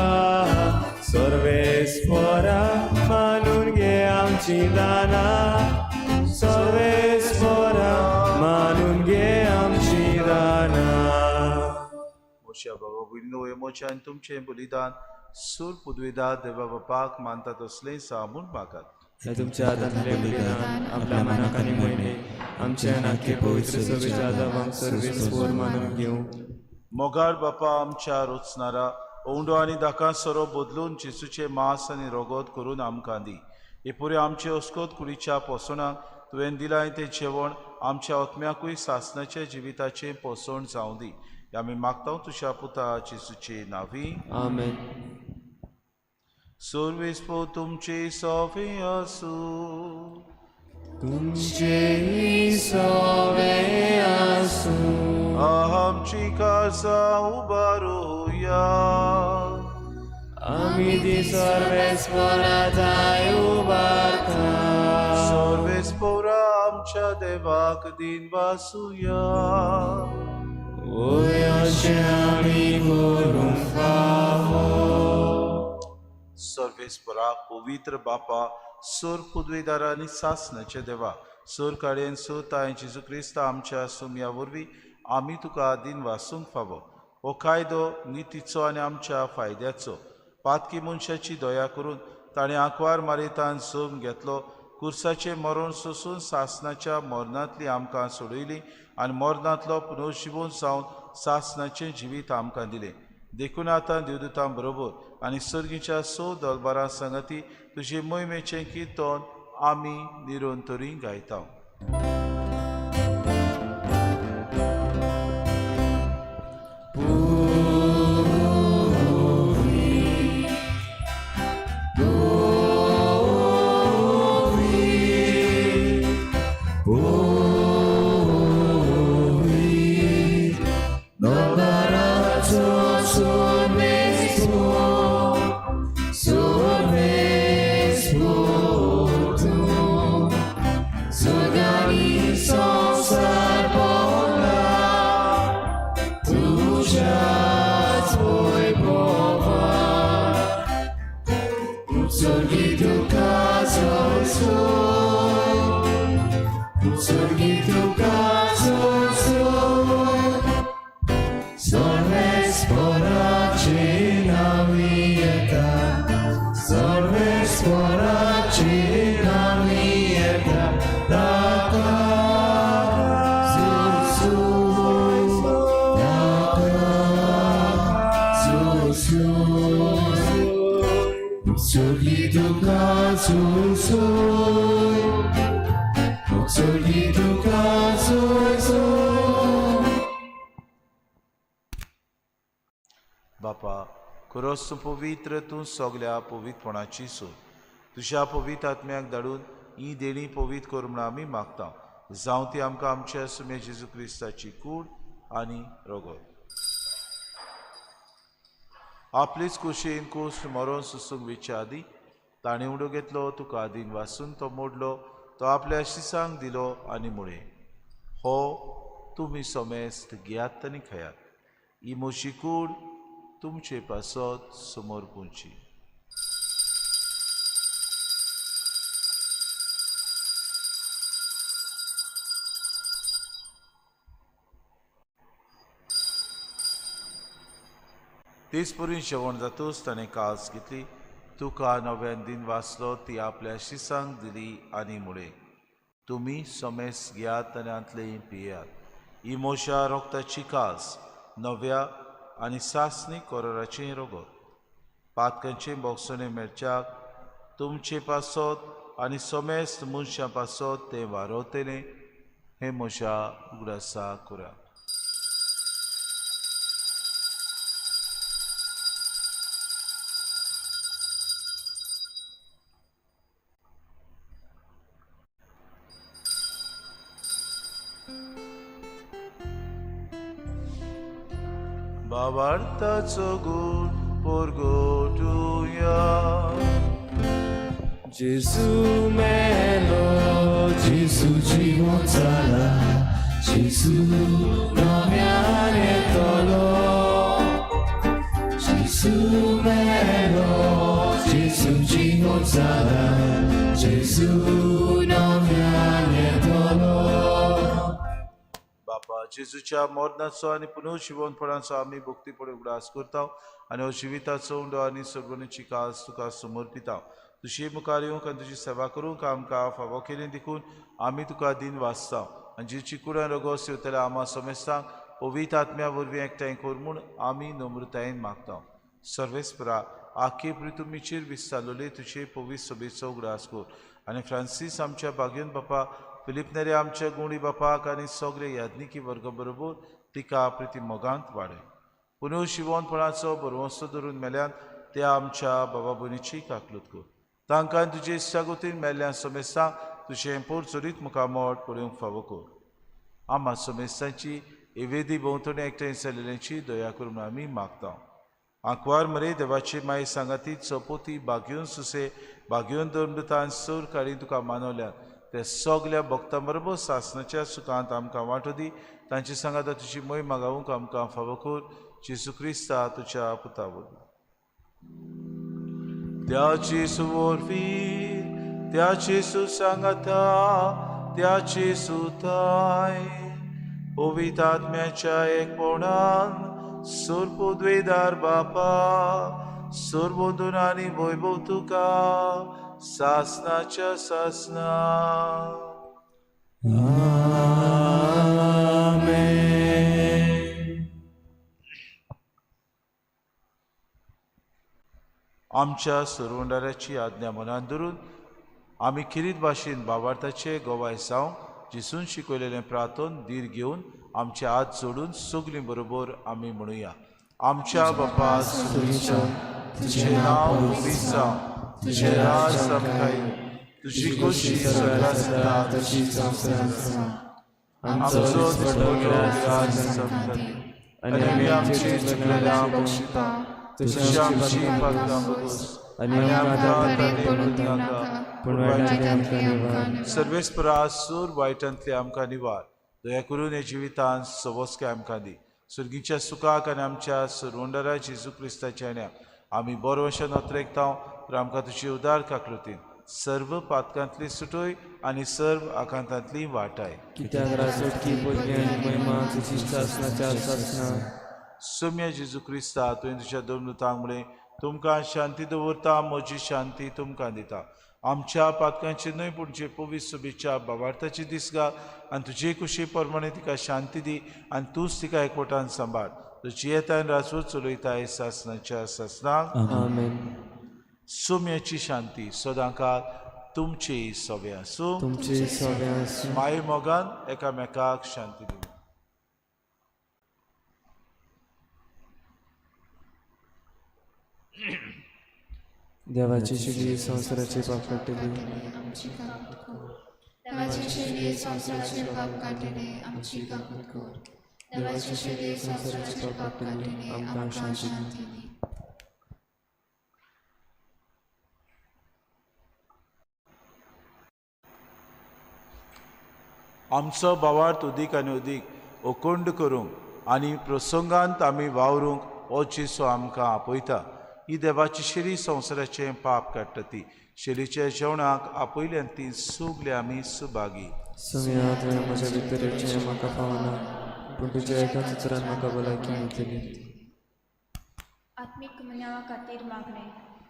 सर्वेस्परा मानून घे आमची दानां, सर्वेस्परा मानून घे आमची दानां. मोशा बाबा भयणीनो, हें मोच्या आनी तुमचें बलिदान सूर पुदवेदा देवा बापाक मानता तसलें सा म्हूण मागात. हे तुमच्या हातांतलें बलिदान आपल्या मनाक आनी म्हयने आमच्या नाके पवित्र सभेच्या आदावांक सर्वेस्पर मानून घेवं. मोगाळ बापा आमच्या रोचणारा ओंडो आनी दाका सोरो बदलून जेजूचें मांस आनी रोगोत करून आमकां दी. हे पुरे आमचे अस्कोत कुडीच्या पोसणाक तुवें दिलां तें जेवण आमच्या आत्म्याकूय सासणाच्या जिविताचें पोसण जावं दी. आमी मागता तुज्या पुता जेजूचे नांवी. आमेन. सर्वेस्पर तुमचे सोफे आसूं. तुमचें सोवे आसूं. आमची काळजां उबारुया. आमी ती सर्वेस्परा थांय उबारता. सर्वेस्परा आमच्या देवाक दिन वासुया. वय अशें आमी करूंक फावो. सर्वेस्परा पवित्र बापा, सोर पुदवेदारा आनी सासणाचे देवा, सोर काडयेन सो तांय जेजू क्रिस्ता आमच्या सुमया वरवीं आमी तुका दिन वासूंक फावो. हो कायदो नितीचो आनी आमच्या फायद्याचो. पातकी मनशाची दया करून ताणें आंकवार मारेतान सोम घेतलो. कुर्साचें मरण सोसून सासणाच्या मरणांतली आमकां सोडयली आनी मरणांतलो पुनर्जिवन जावन सासणाचें जिवीत आमकां दिलें. देखून आतां देवदूतां बरोबर आनी सर्गीच्या स दलबारां संगती तुजे मोहिमेचें किर्तन आमी निरंतरी गायता. बापा, खरोच तूं पवित्र, तूं सगल्या पवित्रपणाची सोय. तुज्या पवित्र आत्म्याक धाडून ही देणी पवित्र कर म्हूण आमी मागता. जावं ती आमकां आमच्या सुमे जेजू क्रिस्ताची कूड आनी रगत. आपलेच कुशीन कुश्ट मरोन सुसूंक विच्या आदी ताणें उडो घेतलो, तुका आदीन वासून तो मोडलो, तो आपल्या शिसांक दिलो आनी म्हळें, हो तुमी समेस्त घेयात आनी खायात, ही म्हजी कूड तुमचे पासत समोर पुंची. तेच परी जेवण जातूच ताणें कास घेतली, तुका नव्यान दिन वाचलो, ती आपल्या शिसांक दिली आनी म्हळें, तुमी समेस घेयात आनी हांतलें पियात, ही म्हज्या रोगताची कास नव्या आनी सासणी कोराचें रगत, पातकांचें बोगसणें मेळच्याक तुमचे पासत आनी समेस्त मनशां पासत तें वारवतलें, हें म्हज्या उगडासा करात. बाबार्थाचो गुण परगटुया. जेजू मेलो, जेजू जिवन जाला, जेजू नव्यान येतलो. जेजू मेलो, जेजू जिवन जाला, जेजू नव्यान येतलो. बापा, जेजूच्या मरणाचो आनी पुनर्जिवनपणाचो आमी भक्तीपणे उगडास करता आनी हो जिविताचो उंडो आनी सर्वणीची कास तुका समर्पिता. तुजी मुखार येवंक आनी तुजी सेवा करूंक आमकां फावो केली देखून आमी तुका दिन वाचता आनी जेची कुडान रोगोस येवतल्या आमा समेस्तांक पवित्र आत्म्या वरवीं एकठांय कर म्हूण आमी नम्रतायेन मागता. सर्वेस्परा, आखे पृथुमीचेर विस्तारलेले तुजे पवित्र सभेचो उगडास कर आनी फ्रांसीस आमच्या बागेन बापा, फिलीप नेरे आमच्या गुणी बापाक आनी सगळे याज्ञिकी वर्ग बरोबर तिका प्रिती मोगांत वाडय. पुनर्जिवनपणाचो बरवंसो धरून मेल्यान त्या आमच्या बाबा भयणीची काकलूत कर. तांकां तुजे इश्टागतीन मेल्ल्या समेस्तांक तुजें पोर चरीत मुखामळ पळोवंक फावो कर. आमा समेस्तांची एवेदी भोंवतणी एकठांय जाल्ल्याची दया करून आमी मागता. आंकवार मरे देवाची माय सांगाती चपोती बागयोन सुसे बागयोन धर्मदूतान सोर काडी तुका मानवल्यात ते सगल्या भक्तां बरोबर सासणाच्या सुखांत आमकां वांटो दी. तांचे सांगाता तुजी मोय मागावूंक आमकां फावो कर. जेजू क्रिस्ता तुज्या पुता वरवीं. त्या जेजू वरवीं, त्या जेजू सांगाता, त्या जेजू ताय पवित्र आत्म्याच्या एकपणान सोरपुद्वेदार बापा, सोरबंधून आनी वैभव तुका सासनाच्या सासना. आमेन. आमच्या सरवंडाराची आज्ञा मनान धरून आमी खेरीत भाशेन बाबार्थाचे गोवाय जावंक जेसून शिकयलेलें प्रार्थन धीर घेवन आमचे हात जोडून सगलीं बरोबर आमी म्हणुया. आमच्या बापा सुर्गीच्या, तुजें नांव पवित्र जावं, तुजें राज आमकां येवं, तुजी खोशी सगळ्या जाता तशीच संवसारांत जावं. आमचो दिसपट्टो ग्रास आमकां दी आनी आमी आमचे चुकलेल्यांक बक्षिपा, तुजी आमची पातकां भोगोस आनी आमकां ताणें पडून दिवं नाका, पूण वायटांतले आमकां निवार. सर्वेस्परा सूर वायटांतले आमकां निवार. दया करून हे जिवितांत सवस्काय आमकां दी. सुर्गीच्या सुखाक आनी आमच्या सरवंडरा जेजू क्रिस्ताच्या न्या आमी बरो अशें नोत्रेकता तर आमकां तुजी उदार काकृतीन सर्व पातकांतली सुटोय आनी सर्व आकांतांतली वाटाय. कित्याक राजवटकी बोलगी आनी महिमा तुजी सासणाच्या सासणा. सोम्या जेजू क्रिस्ता, तुवें तुज्या दोन म्हळें, तुमकां शांती दवरता, म्हजी शांती तुमकां दिता. आमच्या पातकांची न्हय पूण जे पवित्र सभेच्या बाबार्थाची दीस घाल आनी तुजे कुशी प्रमाणे तिका शांती दी आनी तूंच तिका एकवटान सांबाळ. तुजी येता आनी राजवट चलयताय सासणाच्या सासणाक. आमेन. सोम्याची शांती सदांकाळ तुमची सवे आसूं. तुमचे सगळे आसूं. माये मोगान एकामेकाक शांती दिवं. देवाची शिकली संवसाराचे पाप काडटली. आमची काकूत कर. देवाची चेडये संवसाराचे पाप काडटले, आमची काकूत कर. देवाची शेली संवसाराचे पाप काडटली, आमकां शांती दी. आमचो भावार्थ उदीक आनी उदीक ओकोंड करूंक आनी प्रसंगांत आमी वावरूंक हो जेजू आमकां आपयता. ही देवाची शेली संवसाराचें पाप काडटा ती शेलीच्या जेवणाक आपयल्यान ती सगली आमी सुभागी. सोम्या, तुवें म्हज्या भितर येवचें म्हाका फावना, पूण तुज्या एकाच उतरान म्हाका भलायकी मेळटली. आत्मीक कुमन्यावा खातीर मागणें.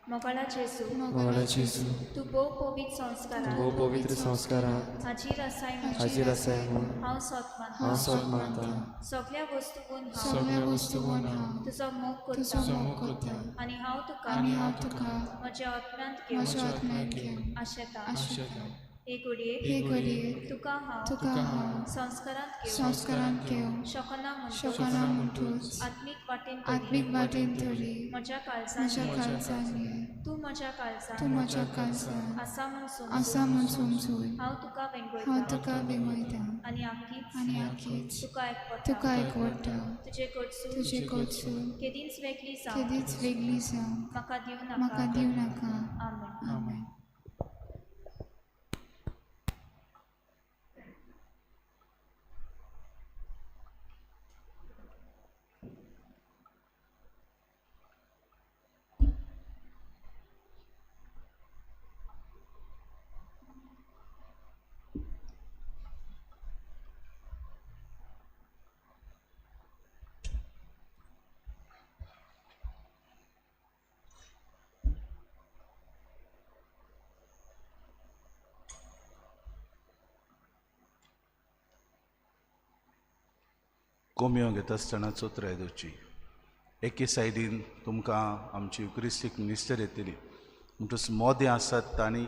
मोगाळा जेजू, मोगाळा जेजू, तूं भोव पवित्र संस्कारांत भोव पवित्र संस्कारांत हाजीर आसाय म्हूण हाजीर आसाय म्हूण हांव सोत मानतां. हांव सोद मानतां. सगल्या वस्तूंक हांव सगळ्या वस्तूंक हांव तुजो मोग तुजो करता मोग करता आनी हांव तुका आनी हांव तुका म्हज्या आत्म्यांत घेवन म्हज्या आत्म्यान घेवन आशेतां. आशेतां. हे घडयेक हे घडयेक तुका हांव तुका हांव संस्कारांत घेवन संस्कारांत घेवन शकना म्हणून शकना म्हणटूच आत्मीक वाटेन तरी आत्मीक वाटेन तरी म्हज्या म्हज्या काळजान काळजान ये. तूं म्हज्या तूं काळजान म्हज्या काळजान आसा म्हूण आसा समजून म्हूण समजून हांव तुका हांव वेंगयतां तुका वेंगयतां आनी आखीच आनी आखीच तुका एकवटा तुका एकवटा. तुजे कडसून तुजे कडसून केदींच वेगळी जावं केदीच वेगळी जावं म्हाका दिवं म्हाका नाका. दिवं नाका. आमेन. आमेन. कोमयो घेता आसतना चोत्राय दवरची. एके सायडीन तुमकां आमची युक्रिस्टीक मिनिस्टर येतली म्हणटच मोदें आसात तांणी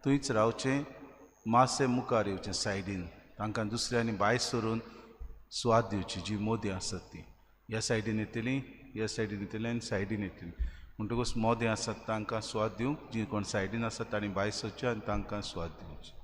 थंयच रावचें, मातशें मुखार येवचें सायडीन, तांकां दुसऱ्यांनी भायर सरून सुवात दिवची जी मोदी आसात ती. ह्या सायडीन येतली, ह्या सायडीन येतली आनी सायडीन येतली म्हणटकूच मोदें आसात तांकां सुवात दिवंक, जी कोण सायडीन आसात तांणी भायर सरचें आनी तांकां सुवात दिवची.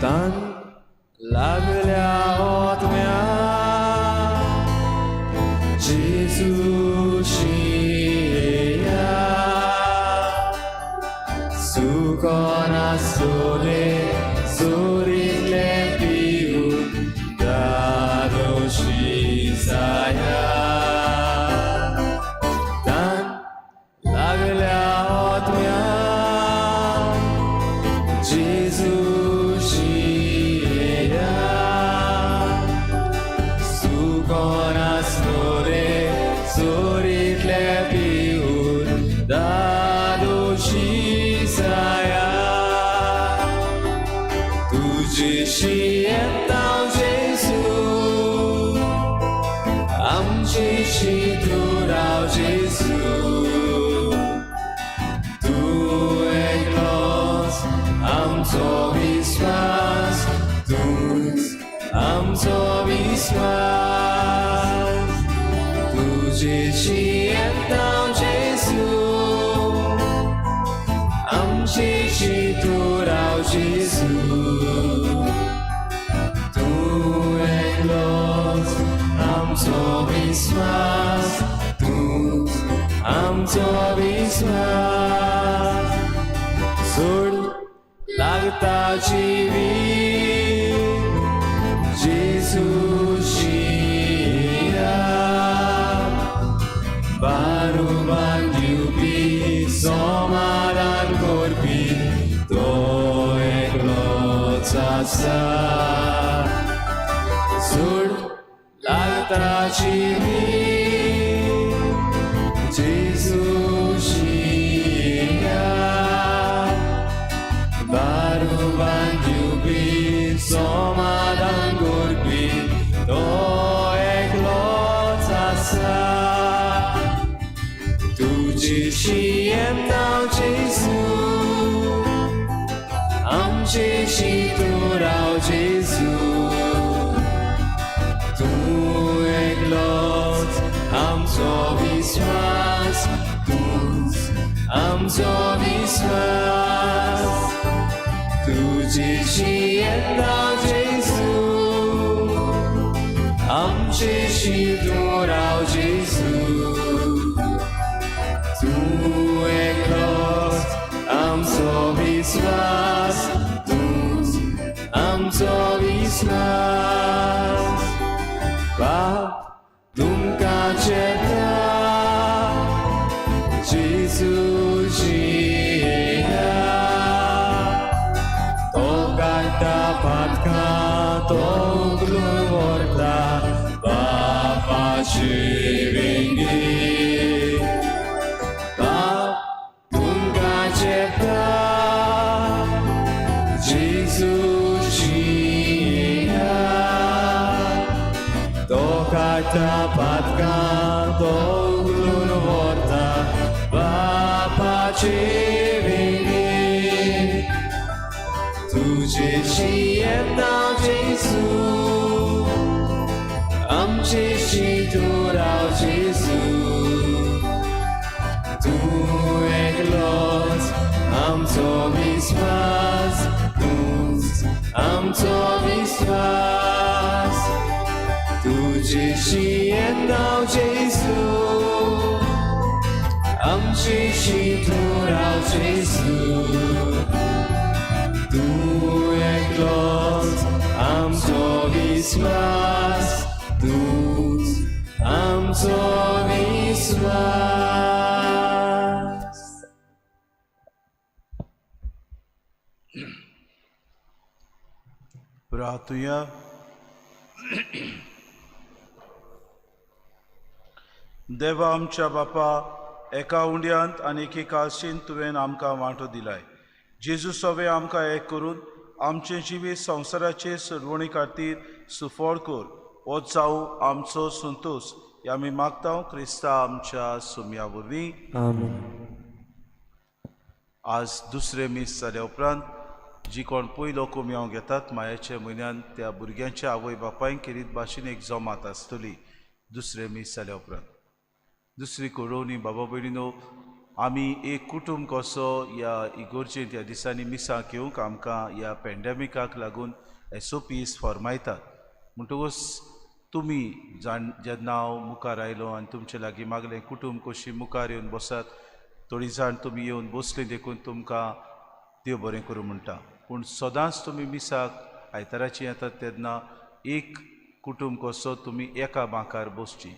तान लागल्या ओतम्या जेजूशी येया, सुकोन आसतले जोरिल्ले पिवन दादोशी जाया. तान लागल्या ओतम्या जेजूशी येया, सुकोन आसतले जोरिल्ले पिवन दादोशी जाया. तुजेशी येता जेजू, आमचेशी तूं राव जेजू, तूं एकलोच आमचो विस्वास, तूंच आमचो विस्वास. तुजेशी येता जेजू, आमचेशी तूं राव जेजू, तूं एकलोच आमचो विस्वास, तूंच आमचो विस्वास. सोड लागता जिवीत जेजूशी येया, बारुबान दिवपी समाधान करपी तो आसा सूड लागता जिवीत जेजूशी बारुबान दिवपी समाधान करपी तो एकलोच आसा तुजीशी येता जेजू आमचेशी तूं राव जेजू तूं एकलोच आमचो विस्वास तूंच आमचो विस्वास तुजीशी येता जेजू आमचेशी तूं राव जेजू तूं एकलोच आमचो विस्वास तूंच आमचो विस्वास बाप तुमकां चेता जेजूची तो काडटा पातकां तो उखलून व्हरता बापाचे वेंगेंत बाप तुमकां चेता जेजूची तो काडटा पातकां तो उखलून व्हरता बापाचे वेंगेंत तुजेशी येता जेजू आमचेशी तूं राव जेजू तूं एकलोच आमचो विस्वास तूंच आमचो विस्वास तुजेशी येता जेजू आमचेशी तूं राव जेजू तूं एकलोच आमचो विस्वास तूंच आमचो विस्वास. प्रार्थुया. देवा आमच्या बापा, एका उंड्यांत आनी एके काळशीन तुवें आमकां वांटो दिलाय. जेजू सवे आमकां एक करून आमचें जिवीत संवसाराचे सरवणी खातीर सुफळ कर. हो जावं आमचो संतोश हे आमी मागता क्रिस्ता आमच्या सुम्या वरवीं. आमेन. आज दुसरें मीस जाल्या उपरांत जी कोण पयलो कोमयांव घेतात मायाच्या म्हयन्यान त्या भुरग्यांच्या आवय बापायक खेरीत भाशेन एक जमात आसतली दुसरें मीस जाल्या उपरांत. दुसरी कळोवणी बाबा भयणीनो, आमी एक कुटूंब कसो ह्या इगोर्जेंत ह्या दिसांनी मिसाक येवंक आमकां ह्या पेंडेमिकाक लागून SOPs फॉर्मायतात. म्हणटकूच तुमी जाण जेन्ना हांव मुखार आयलो आनी तुमचे लागीं मागलें कुटूंब कशी मुखार येवन बसात, थोडीं जाण तुमी येवन बसलीं देखून तुमकां देव बरें करूं म्हणटा. पूण सदांच तुमी मिसाक आयताराची येतात तेन्ना एक कुटूंब कसो तुमी एका बांकार बसची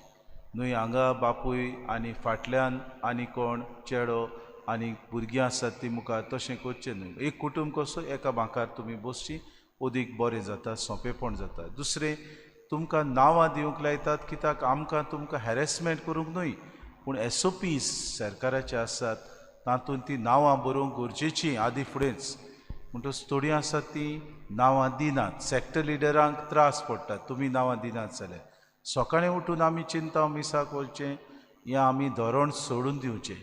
न्हय. हांगा बापूय आनी फाटल्यान आनी कोण चेडो आनी भुरगीं आसात ती मुखार, तशें करचें न्हय. एक कुटूंब कसो एका बांकार तुमी बसची, अदीक बरें जाता, सोंपेपण जाता. दुसरें, तुमकां नांवां दिवंक लायतात कित्याक आमकां तुमकां हॅरेसमेंट करूंक न्हय, पूण SOPs सरकाराचे आसात तातूंत ती नांवां बरोवंक गरजेचीं आदी फुडेंच. म्हणटकच थोडीं आसात तीं नांवां दिनात, सॅक्टर लिडरांक त्रास पडटात तुमी नांवां दिनात जाल्यार. सकाळीं उठून आमी चिंता मिसाक वचचें या आमी धोरण सोडून दिवचें.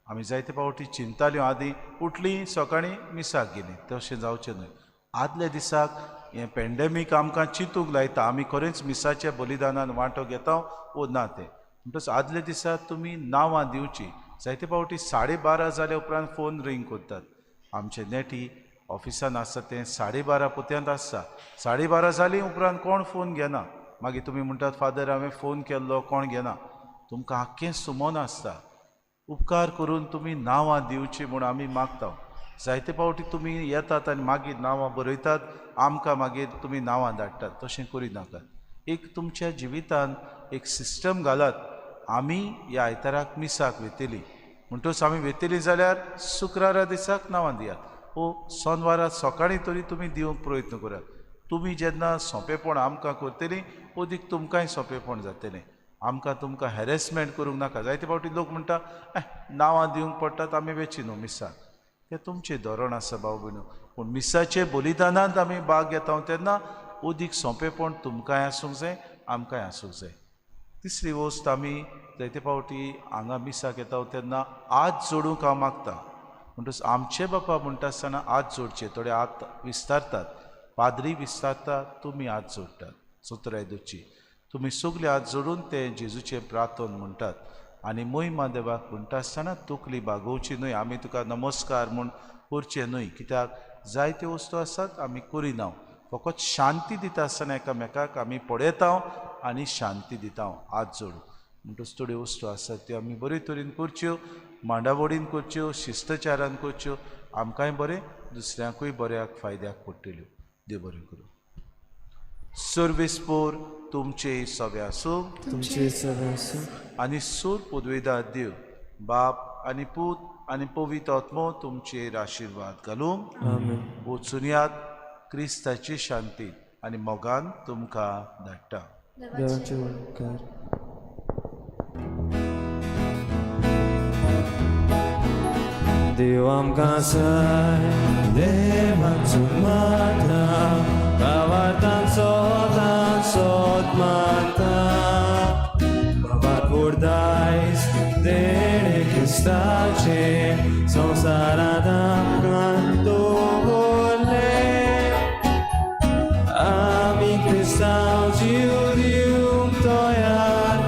आमी जायते फावटी चिंताल्यो आदीं, उठलीं सकाळीं मिसाक गेलीं, तशें जावचें न्हय. आदल्या दिसाक हें पेंडेमीक आमकां चिंतूंक लायता आमी खरेंच मिसाच्या बलिदानान वांटो घेता वो ना तें. म्हणटकच आदल्या दिसा तुमी नांवां दिवचीं. जायते फावटी 12:30 जाल्या उपरांत फोन रिंग करतात. आमचे नेटी ऑफिसान आसता तें 12:30 पोत्यांत आसता. 12:30 जाली उपरांत कोण फोन घेना. मागीर तुमी म्हणटात फादर हांवें फोन केल्लो कोण घेना. तुमकां आख्खें सुमोन आसता. उपकार करून तुमी नांवां दिवचीं म्हूण आमी मागता. जायते फावटी तुमी येतात आनी मागीर नांवां बरयतात, आमकां मागीर तुमी नांवां धाडटात. तशें करिनाकात. एक तुमच्या जिवितान एक सिस्टम घालात. आमी ह्या आयताराक मिसाक वेतली म्हणटकच आमी वेतली जाल्यार शुक्रारा दिसाक नांवां दियात वो सोनवारा सकाळीं तरी तुमी दिवंक प्रयत्न करात. तुमी जेन्ना सोंपेपण आमकां करतलीं अदीक तुमकांय सोंपेपण जातलें. आमकां तुमकां हॅरेसमेंट करूंक नाका. जायते फावटी लोक म्हणटा नांवां दिवंक पडटात, आमी वेची न्हू मिसाक. तें तुमचें धोरण आसा भाव भयणू, पूण मिसाचे बलिदानांत आमी भाग घेता तेन्ना अदीक सोंपेपण तुमकांय आसूंक जाय, आमकांय आसूंक जाय. तिसरी वस्त, आमी जायते फावटी हांगा मिसाक येता तेन्ना हात जोडूंक हांव मागता. म्हणटच आमचे बापा म्हणटा आसतना हात जोडचे, थोडे हात विस्तारतात, पाद्री विस्तारतात, तुमी हात जोडटात सुत्राय दोची. तुमी सगळे हात जोडून ते जेजूचें प्रार्थन म्हणटात आनी मोहिमा देवाक म्हणटा आसतना तकली बागोवची न्हय, आमी तुका नमस्कार म्हूण करचें न्हय, कित्याक जायत्यो वस्तू आसात आमी करिना. फकत शांती दिता आसतना एकामेकाक आमी पळयता आनी शांती दिता हात जोडून. म्हणटच थोड्यो वस्तू आसात त्यो आमी बरे तरेन करच्यो, मांडावडीन करच्यो, शिश्टाचारान करच्यो, आमकांय बरें दुसऱ्यांकूय बऱ्याक फायद्याक पडटल्यो. देव बरें करूं. सर्वेस्पोर तुमचे सवे आसूं, तुमचे सवे आसूं. आनी सूर पुदवेदार देव बाप आनी पूत आनी पवित्र आत्मो तुमचेर आशिर्वाद घालूं. आमेन. वचुनयात क्रिस्ताची शांती आनी मोगान तुमकां धाडटा. देवाचे उपकार. देव आमकां साय देवाचो मानता, भावार्थांचो तांचोत मानता, बाबा दायज देणे क्रिस्ताचें संवसारांत आमकां दवरलें. आमी क्रिस्तांव जीव दिवंक तयार.